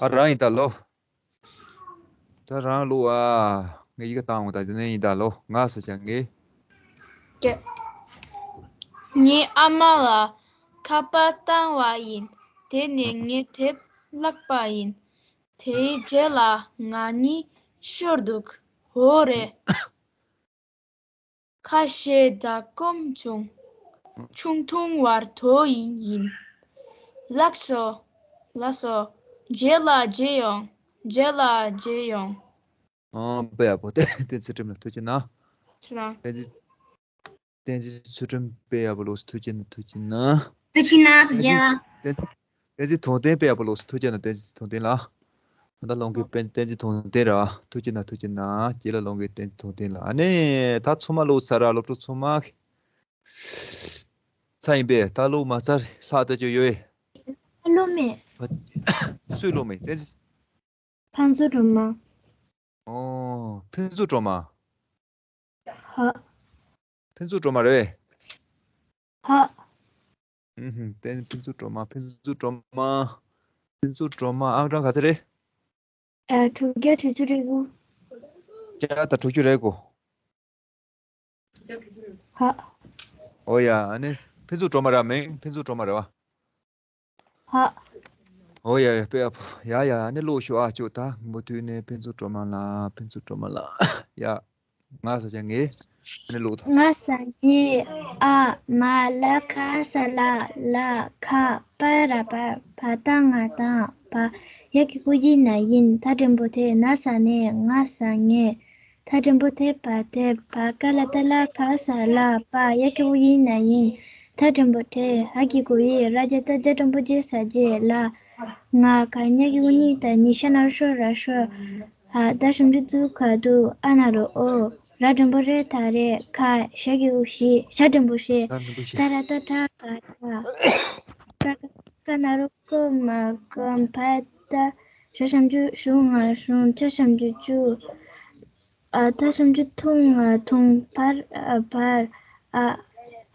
ཨ། རང་ཡིན་ད་ལོ། ད་རང་ལོ་ཨ། ངས་ཡི་གེ་བཏང་འོང་། ད་དེ་ནས་ཡིན་ད་ལོ། ང་ཟེར་བྱ་ངས། ཀྱེ། ངའི་ཨ་མ་ལ་ཁ་པར་བཏང་བ་ཡིན། དེ་ནས་ངས་དེབ་བཀླགས་པ་ཡིན། དེའི་རྗེས་ལ་ང་གཉིས་ཤོར་འདུག་འོ་རེད། ཁ་ཤས་ད་སྐོམ་བྱུང་། ཆུང་འཐུང་བར་དོ་ཡིན་ཡིན། ལགས་སོ། ལགས་སོ། རྗེས་ལ་མཇལ་ཡོང་། རྗེས་ལ་མཇལ་ཡོང་། ཨང་། དཔེ་ཡག་པོ། བསྟན་བསྟན་འཛིན་ཚུལ་ཁྲིམས་ལགས་ཐུགས་རྗེ་གནང་། ཐུགས་རྗེ་གནང་། བསྟན་འཛིན། བསྟན་འཛིན་ཚུལ་ཁྲིམས་དཔེ་ཡག་པོ་ལོས། ཐུགས་རྗེ་གནང་། ཐུགས་རྗེ་གནང་། ཐུགས་རྗེ་གནང་། བསྟན་འཛིན། བསྟན་འཛིན། བསྟན་འཛིན་དོན་ལྡན་དཔེ་ཡག་པོ་ལོས། ཐུགས་རྗེ་གནང་། བསྟན་འཛིན་དོན་ལྡན་ལགས། ད་ལྟ་སློང་མཁན་བསྟན་འཛིན་དོན་ལྡན་རེད། ཐུགས་རྗེ་གནང་། ཐུགས་རྗེ་གནང་། རྗེས་ལ་སློང་མཁན་བསྟན་འཛིན་དོན་ལྡན་ལགས། ཨ་ནི་ད་ཚང་མ་ལོས་ཚར་ར། སློབ་ཕྲུག་ཚང་མ། ཚར་ཡིན་པས། ད་ལོ་མ་ཚར་ལྷག་ལྟ་ཅོ་ཡོད། ལོ་མེད། སུས་ལོ་མེད། བསྟན་འཛིན། ཕུན་ཚོགས་སྒྲོལ་མ། ཨོ། ཕུན་ཚོགས་སྒྲོལ་མ། ཨ། ཕུན་ཚོགས་སྒྲོལ་མ་རེད་པས། ཧ། ཨུ་ཧུམ། དེ་ནི་ཕུན་ཚོགས་སྒྲོལ་མ། ཕུན་ཚོགས་སྒྲོལ་མ། ཕུན་ཚོགས་སྒྲོལ་མ་ཨང་གྲངས་ག་ཚོད་རེད། ཨ། དྲུག་བརྒྱ་དྲུག་ཅུ་རེ་དགུ། བརྒྱ་དང་དྲུག་ཅུ་རེ་དགུ། ཧ། ཨོ་ཡ། ཨ་ནི་ཕུན་ཚོགས་སྒྲོལ་མ་ར། མིང་ཕུན་ཚོགས་སྒྲོལ་མ་རེད་པ། ཧ། ཨོ་ཡ་ཡ། དཔེ་ཡག་པོ། ཡ་ཡ། ཨ་ནི་ཀློག་ཞུ་ཨ། ཅོ་ད་མུ་མཐུད་ནས་ཕུན་ཚོགས་སྒྲོལ་མ་ལགས། ཕུན་ཚོགས་སྒྲོལ་མ་ལགས། ཡ། ང་ས་ཆ་ངེས། ཨ་ནི་ཀློག་ད། ང་ས་ངེ། ཨ། མ། ལ་ཁ་ས་ལ། ལ་ཁ། པ་ར་པར། བ་ད་ང་དང་། བ། ཡ་གི་གུ་ཡི་ན་ཡིན། ད་འགྲེང་བུ་དེ། ན་ས་ནས། ང་ས་ངེ། ད་འགྲེང་བུ་དེ། བ་དེ། བ་ག་ལ་ཏ་ལ་བ་ས་ལ། བ། ཡ་གི་གུ་ཡི་ན་ཡིན། ད་འགྲེང་བུ་དེ། ཧ་གི་གུ་ཡི། ར་ཇ་ཏ་ཇ་འགྲེང་བུ་ཇེ་ས་ཇེ་ལ། ང་ག། ཉ་གི་གུ་ཉི་ད་ཉི། ཤ་ན་རོ་ཤོ་ར་ཤོ། ཧ། ད་ཞབས་ཀྱུ་དུ་ག་དུ། ཨ་ན་རོ་ཨོ། ར་འགྲེང་བུ་རེ་ད་རེད། ཁ། ཞ་གི་གུ་ཞི། ཞ་འགྲེང་བུ་ཞེ། ད་འགྲེང་བུ་ཞེ། ད་ར་ཏ་ཏྲ་ག་ཏྲ། ད་ག་ན་རོ་ཀ་མ་ཀམ། བ་ད། ཞ་ཞབས་ཀྱུ་ཞུ་ང་ཞུང་། ཆ་ཞབས་ཀྱུ་ཆུ། ཨ། ད་ཞབས་ཀྱུ་ཐུ་ང་ཐུང་། བར། ཨ། བར། ཨ།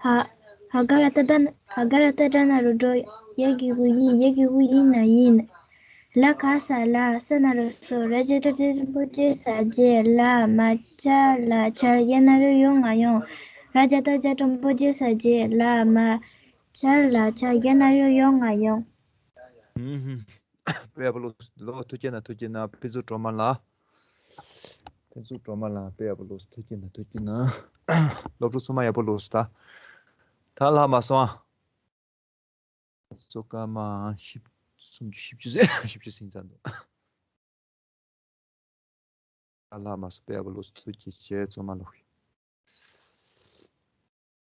ཧ། ཧ་ག་ར་ཏ་ད། ཧ་ག་ར་ཏ་ཏྲ་ན་རོ་ཏྲོ། ཡ་གི་གུ་ཡི། ཡ་གི་གུ་ཡི་ན་ཡིན། ལ་ཁ་ས་ལ། ས་ན་རོ་སོ། ར་ཇ་ཏ་ཇ་འགྲེང་བུ་ཇེ་ས་ཇེ་ལ། མ་ཆ་ལ་ཆར། ཡ་ན་རོ་ཡོ་ང་ཡོང་། ར་ཇ་ཏ་ཇ་འགྲེང་བུ་ཇེ་ས་ཇེ་ལ། མ་ཆ་ལ་ཆར། ཡ་ན་རོ་ཡོ་ང་ཡོང་། ཨུ་ཧུམ། དཔེ་ཡག་པོ་ཀློག་ཀློག་ཐུགས་རྗེ་གནང་། ཐུགས་རྗེ་གནང་། ཕུན་ཚོགས་སྒྲོལ་མ་ལགས། ཕུན་ཚོགས་སྒྲོལ་མ་ལགས། དཔེ་ཡག་པོ་ཀློག་སོང་། ཐུགས་རྗེ་གནང་། ཐུགས་རྗེ་གནང་། སློབ་ཕྲུག་ཚང་མ་ཡག་པོ་ཀློག་སོང་། ད་ད་ལྷག་མ་སོང་ཨ། གཙོ་སྐར་མ་བཞི་བཅུ། སུམ་ཅུ། བཞི་བཅུ་ཟིན། བཞི་བཅུ་ཟིན་ཚར་འདུག་ད་ལྷག་མ་སོང་། དཔེ་ཡག་པོ་ཀློག་སོང་། ཐུགས་རྗེ་ཆེ། ཚང་མ་ལོག